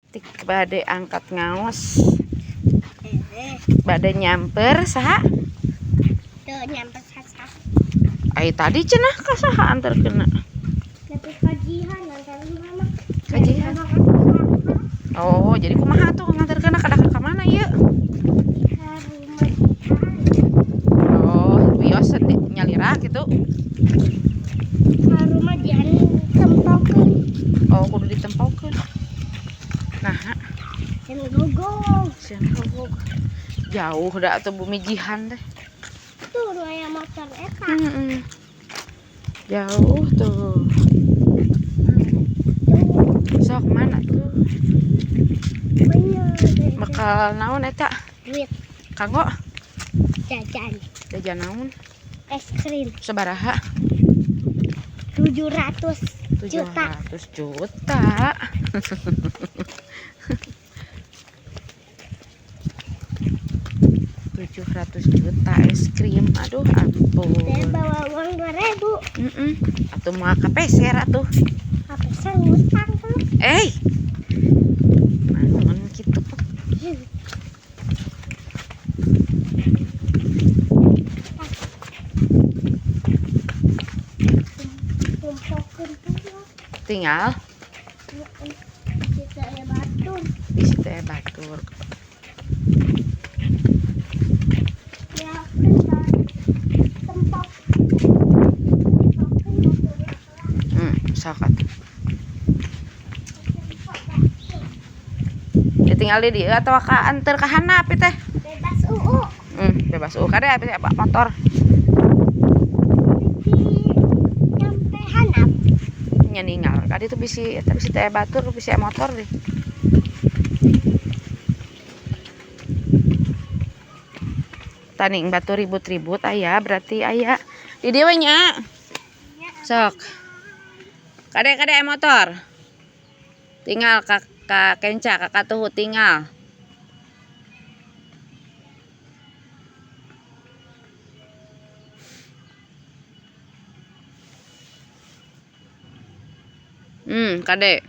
Tik bade angkat ngaos. Bade nyamper saha? Tuh nyamper saha. Ai tadi cenah ka saha anterkeunna? Tapi kajihan antar mama. Kajihan. Oh, jadi kumaha tuh nganterkeunna kada ka mana ieu? Ka rumah Jihan. Oh, wios nyalira gitu. Ka rumah Jihan tempokeun. Oh, kudu ditempokeun. Nah, sieun gogog. Sieun gogog. Jauh da atuh bumi Jihan teh. Tuh aya motor eta. Jauh tuh. Sok mana tuh? Bakal naon eta? Duit. Kanggo? Jajan. Jajan naon? Es krim. Sabaraha? 700 juta. 700 juta. 700 juta es krim. Aduh, ampun. Saya bawa uang 2000. Atuh moal kapeser atuh. Kapeser ngutang tuh. Naon kitu? Tinggal di situ aya batur. Di situ aya batur. Ya, tempok. Sok atuh. Ditinggal di dieu atawa ka anteur ka handap teh? Bebas uu. Bebas uu kade abis apa motor. Nyampe handap. Nya ninggal ka ditu bisi eta bisi teh batur bisi motor deh. Taning batu ribut-ribut aya berarti aya di dieu we nya. Sok. Kade-kade motor. Tinggal ka kenca ka katuhu tinggal. Kade.